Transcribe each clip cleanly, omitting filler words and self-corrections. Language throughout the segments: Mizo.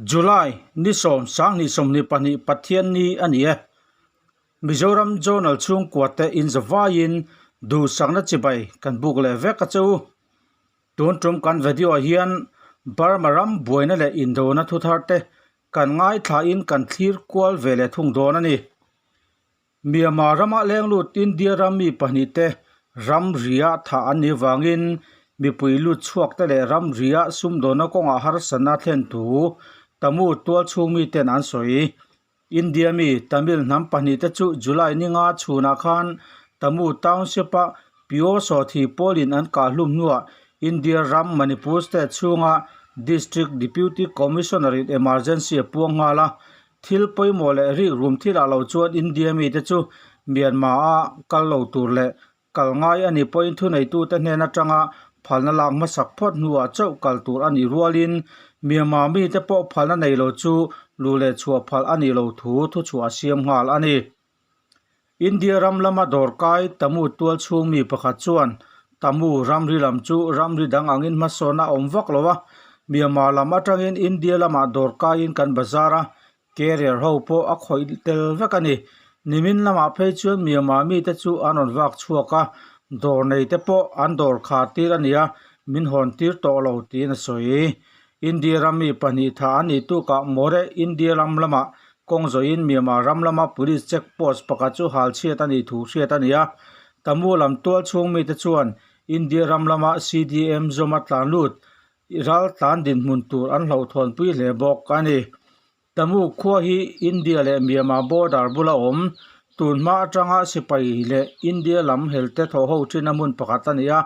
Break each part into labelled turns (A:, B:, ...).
A: July ni 10, 2022 Pathianni a ni e. Mizoram Journal chhungkua te inzavaiin duhsakna chibai kan buk leh vek a che u. Tun tum kan video ah hian Burma ram buaina leh indona thuthar te kan ngaithlain kan thlir kual ve leh thung dawn a ni. Myanmar rama lenglut India ram mi pahnihte ramria thah an nih vangin mipui lut chhuakte leh ramria sumdawnna kawngah harsatna thlen thu Tamu tualchhung miten an sawi. India mi Tamil hnam pahnihte chu July ninga chhunah khan Tamu Township-a Pio Sawthi pawlin an kahhlum hnuah India ram Manipur state chhunga District Deputy Commissioner-in emergency a puang nghal a, Thil pawimawh leh rikrum thilah lo chuan India mite chu Myanmar-a kal lo tur leh kal ngai a nih pawhin thuneitute hnen atanga phalna lak hmasak phawt hnuah chauh kal tur a nih rualin Myanmar mite pawh phalna nei lo chu luh leh chhuah phal a nih lo thu thuchhuah a siam nghal a ni. India ram lama dawrkai Tamu tual chhung mi pakhat chuan Tamu ramri lam chu ramri dang angin hmasawn a awm vak lo a, Myanmar lam atangin India lamah dawrkaiin kan bazar a, carrier ho pawh a khawih tel vek a ni. Nimin lamah phei chuan Myanmar mite chu an rawn vak chhuak a, dawr neite pawh an dawr khar tir a ni a, min hawn tir tawh lo tiin a sawi. India ram mi pahnih tha an nih tukah Moreh India ram lamah kawng zawhin Myanmar ram lama police check post pakhat chu hal chhiat a nih thu hriat a ni a. Tamu lam tual chhung mite chuan India ram lama CDM zawma tlan lut ral tlan dinhmun tur an hlauhthawnpui hle bawk a ni. Tamu khua hi India leh Myanmar border bula awm tun hma atanga sipai leh India lam helte thawh ho thin a hmun pakhat a ni a,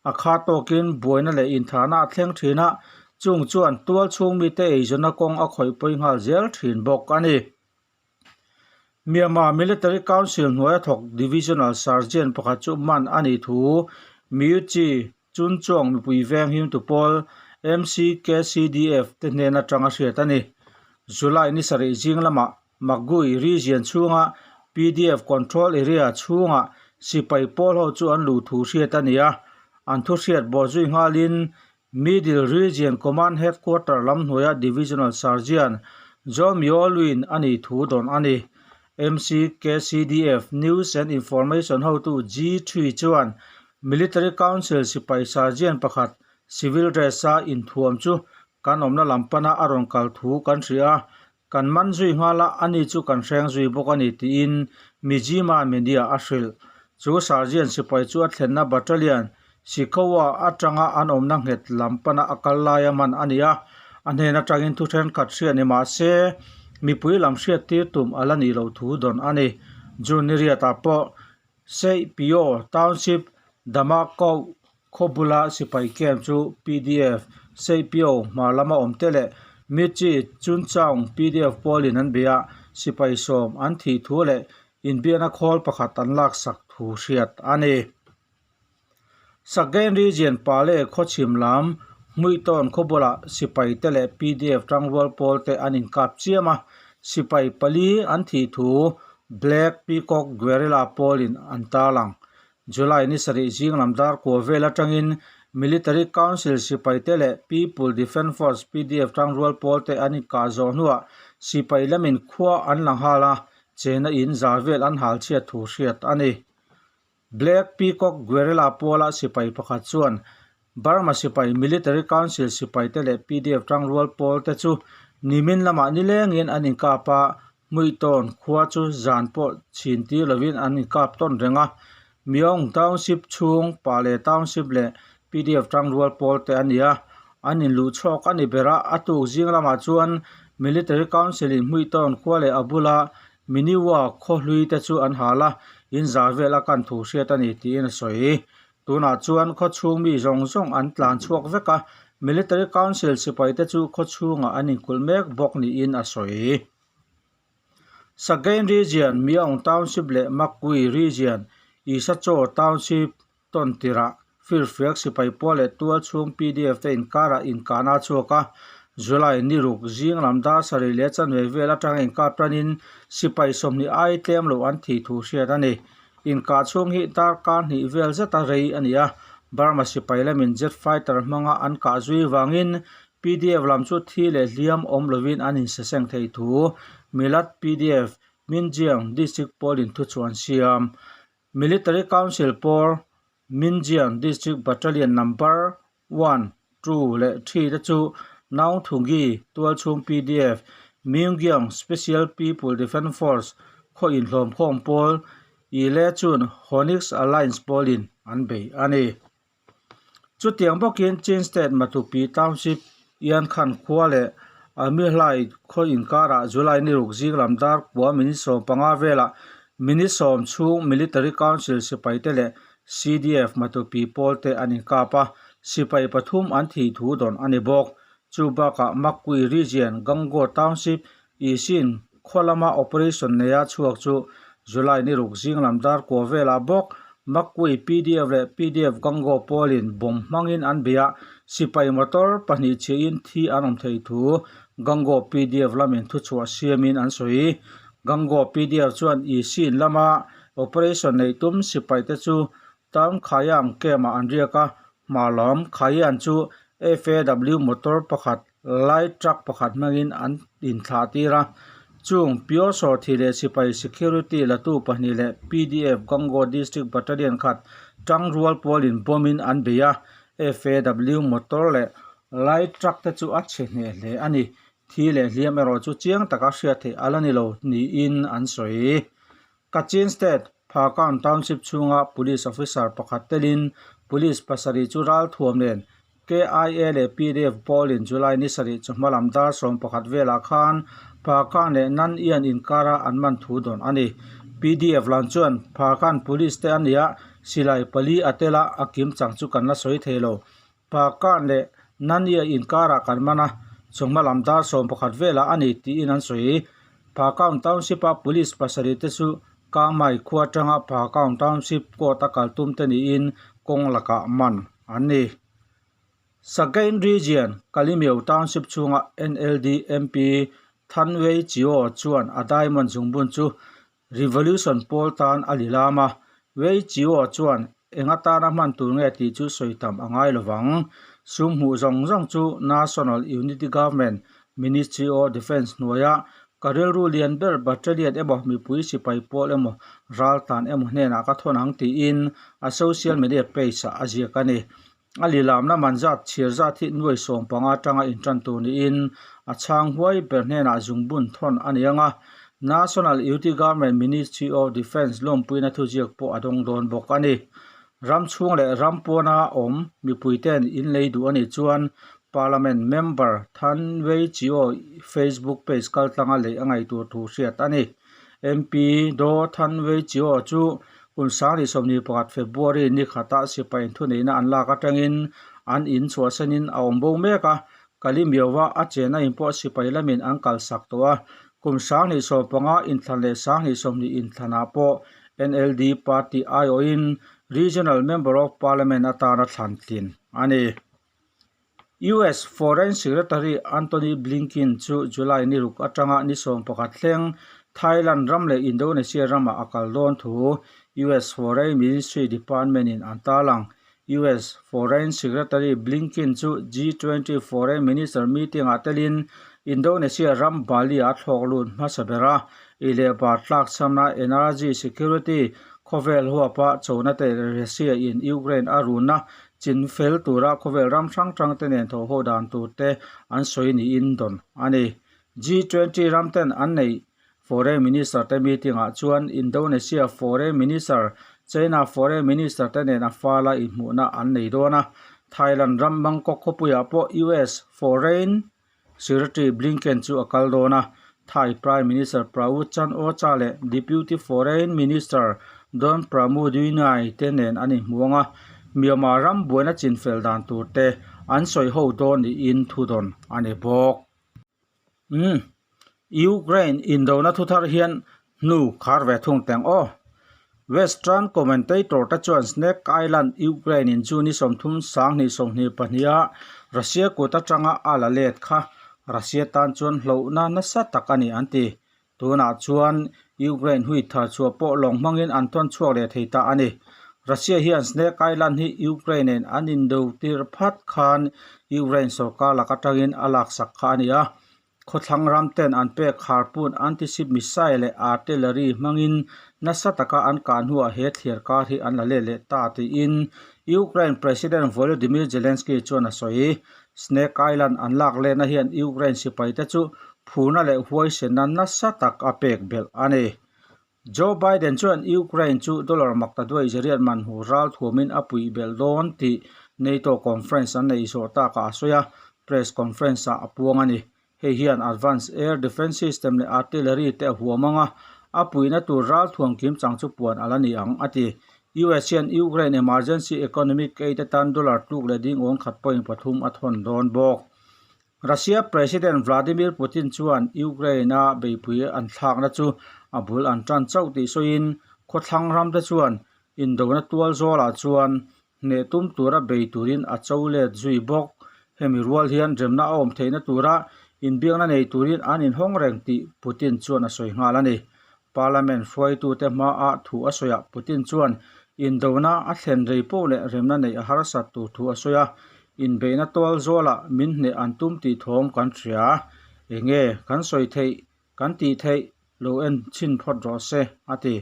A: a kha tawkin buaina leh inthahna a thleng thin a, chung chuan tual chhung mite eizawnna kawng a khawih pawi nghal zel thin bawk a ni. Myanmar Military Council hnuaia thawk Divisional Sergeant pakhat chu man a nih thu Miyuchi Chunchuang mipui veng himtu pawl MCKCDF te hnen atanga hriat a ni. July ni sarih zing lamah Magui region chhunga pdf control area chhungah sipai pawl ho chu an luh thu hriat a ni a, an thu hriat bawh zui nghalin Middle Region Command Headquarter lam hnuaia Divisional Sergeant Joe Myo Lwin a nih thu dawn a ni. MCKCDF News and Information hotu G3 chuan Military Council sipai Sergeant pakhat civil dress-a inthuam chu kan awmna lam pana a rawn kal thu kan hria a, kan man zui nghal a, ani chu kan hreng zui bawk a ni tiin Mizzima media a hrilh. Chu Sergeant sipai chu a thlenna battalion Sikhoa atanga an awmna nghet lam pana a kal laia man a ni a, a hnen atangin thu thenkhat hriat ni mah se mipui lam hriattir tum a la nih loh thu dawn a ni. June ni riatah pawh Seihpio Township Damakoh khaw bula sipai camp chu pdf Seihpio hmar lama awmte leh Michi Chunchaung pdf pawlin an bei a, sipai sawm an thih thu leh inbiakna khawl pakhat an laksak thu hriat a ni. Sagain Region Pale khawchhim lam Hmuihtawn khaw bulah sipai te leh pdf tangrual pawl te an inkap chiam a, sipai pali an thih thu Black Peacock Guerrilla pawlin an tarlang. July ni sarih zing lam dar kua vel atangin Military Council sipai te leh People Defence Force pdf tangrual pawl te an inkah zawh hnuah sipai lamin khua an la nghal a, chena in za vel an hal chhiat thu hriat a ni. Black Peacock Guerrilla pawla sipai pakhat chuan Burma sipai Military Council sipaite leh pdf tangrual pawlte chu nimin lamah nilengin an inkap a, Hmuihtawn khua chu zan pawh chhin tir lovin an inkap tawn reng a. Myaung Township chhung Pale Township leh pdf tangrual pawlte a ni a, an inluh chhawk a ni ber a, a tuk zing lamah chuan Military Council-in Hmuihtawn khua leh a bula Miniwa khaw hlui te chu an hal a, in zar vel a kan thu hriat a ni tiin a sawi. Tunah chuan khaw chhung mi zawng zawng an tlan chhuak vek a, Military Council sipai te chu khaw chhungah an inkulh mek bawk niin a sawi. Sagain Region, Myaung Township leh Magway Region, Isachaw Township tawn tirah firfiak sipai pawl leh tual chhung pdf te inkarah inkahna a chhuak a, July ni ruk zing lam dar sarih leh chanve vel atanga inkap tanin sipai 20 ai tlem loh an thih thu hriat a ni. Inkah chhung hi darkar hnih vel zeta rei a ni a, Burma sipai lamin jet fighter hmanga an kah zui vangin. PDF lam chu thi leh hliam awm lovin an insaseng thei thu Milat PDF Minjiang District pawlin thuchhuah an siam. Military Council pawl Minjiang District Battalion Number One, Two leh Three te chu Naungthungi tualchhung PDF Myungyang Special People Defence Force khaw inhlawmkhawm pawl Yile chun Honix Alliance pawlin an bei a ni. Chutiang bawkin Chin State Matupi Township Ian Khan khua leh Amihlai khaw inkarah July ni ruk zing lam dar kua minute 15 velah minute 10 chhung Military Council sipaite leh CDF Matupi pawlte an inkap a, sipai pathum an thih thu dawn a ni bawk. Chu bakah Makui Region Gangaw Township Isin khaw lama operation neia chhuak chu July ni ruk zing lam dar kua velah bawk Makui PDF leh PDF Gangaw pawlin bomb hmangin an bei a, sipai motor pahnih chhiahin thi an awm thei thu Gangaw PDF lamin thuchhuah siamin an sawi. Gangaw PDF chuan Isin lama operation neih tum sipaite chu Town Khayang camp-ah an riak a, hma lam Khayan chu FAW motor pakhat Light truck pakhat hmangin an inthlah tir a, chung Pure Sawrthi leh Sipai Security latu pahnih leh PDF Gangaw District Battalion khat tangrual pawlin bomb in an bei a, FAW motor leh light truck te chu a chhe hneh hle a ni. Thi leh hliam erawh chu chiang taka hriat theih a la ni lo niin an sawi. Kachin State, Phakawn Township chhunga Police Officer pakhat telin Police pasarih chu ralthuam nen KIA leh PDF pawlin July ni sarih chawhma lam dar 11 velah khan Phakawn leh Nanyan inkara an man thu dawn a ni. PDF lam chuan Phakawn Police te a nia, silai pali a tel a, a kim chang chu kan la sawi thei lo. Phakawn leh Nanya inkarah kan man a, chawhma lam dar 11 velah a ni tiin an sawi. Phakawn Township-a Police pasarih te chu Kamai khua atanga Phakawn Township court a kal tum te niin kawng lakah man an ni. Sagaing Region, Kalemyo Township chhunga NLD MP Than Wei Chio chuan a diamond zungbun chu Revolution pawl tan a lilam a, Wei Chio chuan eng atana hman tur nge tih chu sawi tam a ngai lovang. Sum hmuh zawng zawng chu National Unity Government, Ministry of Defence hnuaia ka rilru lian ber battalion emaw mipui sipai pawl emaw ral tan emaw hnenah ka thawn ang tiin a social media page ah a ziak a ni. A lilamna man zat chhiar zat hi nuai 15 atanga intan tur niin a chhang huai ber hnenah zungbun thawn a ni ang a, National Unity Government Ministry of Defence lawmpuina thuziak pawh a dawng dawn bawk a ni. Ram chhung leh ram pawna awm mipuite'n in lei duh a nih chuan Parliament member Than Wei Chio Facebook page kaltlanga lei a ngaih tur thu hriat a ni. MP Daw Than Wei Chio chu kum 2021 February ni khata sipai thuneihna an lak atangin an in chhuahsanin a awm bo mek a, Kalimiowa a chena in pawh sipai lamin an kalsak tawh a, kum 2015 inthlan leh 2020 inthlanah pawh NLD party aiawhin Regional Member of Parliament atana thlan tlin a ni. US Foreign Secretary Antony Blinken chu July ni ruk atanga ni 11 thleng Thailand ram leh Indonesia ramah a kal dawn thu US Foreign Ministry Department in an tarlang. US Foreign Secretary Blinken chu G20 Foreign Minister meeting-ah telin Indonesia ram Bali-ah a thlawk lut hmasa ber a, i leh bar tlakchhamna energy security khawvel huapa chona te Russia in Ukraine a runna chinfel tura khawvel ram hrang hrang te nen thawhho dan tur te an sawi niin dawn a ni. G20 ram ten an neih Foreign Minister te meeting ah chuan Indonesia Foreign Minister, China Foreign Minister te nen a fala inhmuhna an nei dawn a. Thailand ram Bangkok khawpuiah pawh US Foreign Secretary Blinken chu a kal dawn a. Thai Prime Minister Prayut Chan-o-cha leh Deputy Foreign Minister Don Pramudwinai te nen an inhmuang a, Myanmar ram buaina chinfel dan tur te an sawi ho dawn niin thudawn a ni bawk. Umm. Ukraine indona thuthar hian hnu khar ve thung teng aw. Western commentator te chuan Snake Island Ukraine in chu ni 30 sang hnih 22 a Russia kut atanga a la let kha Russia tan chuan hlauhna nasa tak a ni an ti. Tunah chuan Ukraine hui thar chhuah pawh lawng hmangin an tawn chhuak leh thei ta a ni. Russia hian Snake Island hi Ukraine nen an indo tir phat khan Ukraine sorkar lak atangin a laksak kha a ni a. Khawthlang ram ten an pek Harpoon anti-ship missile leh artillery hmangin nasa taka an kah hnuah he thliar kar hi an la let leh ta tiin Ukraine President Volodymyr Zelensky chuan a sawi. Snake Island an lak letna hian Ukraine sipaite chu phurna leh huaisenna nasa tak a pek belh a ni. Joe Biden chuan Ukraine chu dollar makta duai zariat man hu ral thuamin a puih belh dawn tih NATO conference an neih zawh takah a sawi a, press conference ah a puang a ni. Hei hian advance air defence system leh artillery te a huam ang a, a puihna tur ral thuam kim chang chu puan a la ni ang, a ti. US hian Ukraine emergency economic aid atan dollar tluk leh ding awn khat point pathum a thawn dawn bawk. Russia President Vladimir Putin chuan Ukraine-a beihpui an thlakna chu a bul an tan chauh tih sawiin khawthlang ramte chuan indona tual zawlah chuan hneh tum tura bei turin a cho let zui bawk. Hemi rual hian remna a awm theihna tura inbiakna nei turin an inhawng reng tih Putin chuan a sawi nghal a ni. Parliament hruaitute hmaah thu a sawiah Putin chuan indona a thlen rei poh leh remna neih a harsat tur thu a sawi a, Inbeihna tual zualah min hneh an tum tih thawm kan hria. Enge kan sawi theih, kan tih theih lo en chhin phawt rawh se, a ti.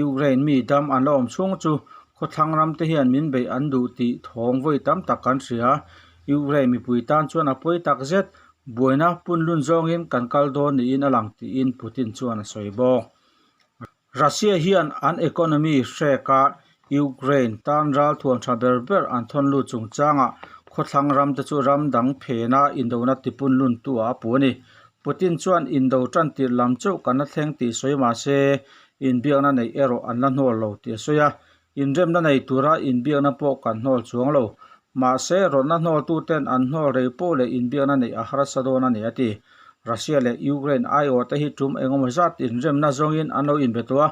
A: Ukraine mi dam an la awm chhung chu khawthlang ramte hian min beih an duh tih thawm vawi tam tak kan hria. Ukraine mipui tan chuan a pawi tak zet. Buaina punlun zawngin kan kal dawn niin a lang tiin Putin chuan a sawi bawk. Russia hian an economy hreka Ukraine tan ralthuam tha ber ber an thawn lut chungchangah khawthlang ramte chu ram dang phena indona tipunlun tu ah a pu a ni. Putin chuan indo tan tirh lam chauh kan la thleng tih sawi mahse inbiakna neih erawh an la hnawl lo tih a sawi a. Inremna nei tura inbiakna pawh kan hnawl chuang lo. Mahse, rawtna hnawltuten an hnawl rei pawh leh inbiakna neih a harsa dawn a ni, a ti. Russia leh Ukraine aiawhte hi tum engemaw zat inremna zawngin an lo inbe tawh a,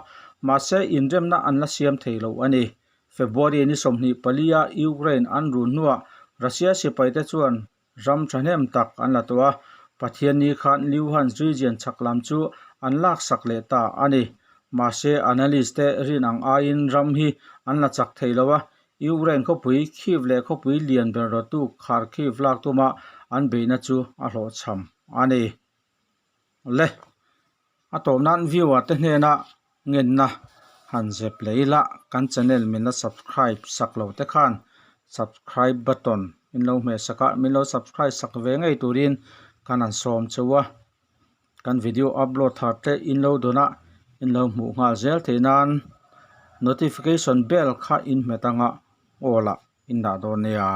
A: mahse inremna an la siam thei lo a ni. February ni 24 a Ukraine an run hnuah Russia sipaite chuan Ram thahnem tak an la tawh a, Pathianni khan Luhansk region chhak lam chu an laksak leh ta a ni. Mahse, analyst te rin ang aiin ram hi an la chak thei lo a, Ukraine khawpui Kyiv leh khawpui lian ber rawtu Kharkiv lak tuma an beihna chu a hlawhchham a ni. Le, a tawp nan viewer te hnena ngenna han zep leh ila kan channel min la subscribe sak lo te khan subscribe button min lo hmeh sak a min lo subscribe sak ve ngei turin kan han sawm cheu a kan video upload thar te in lo dawn a in lo hmuh nghal zel theih nan notification bell kha in hmet anga aw lah in dah dawn nia.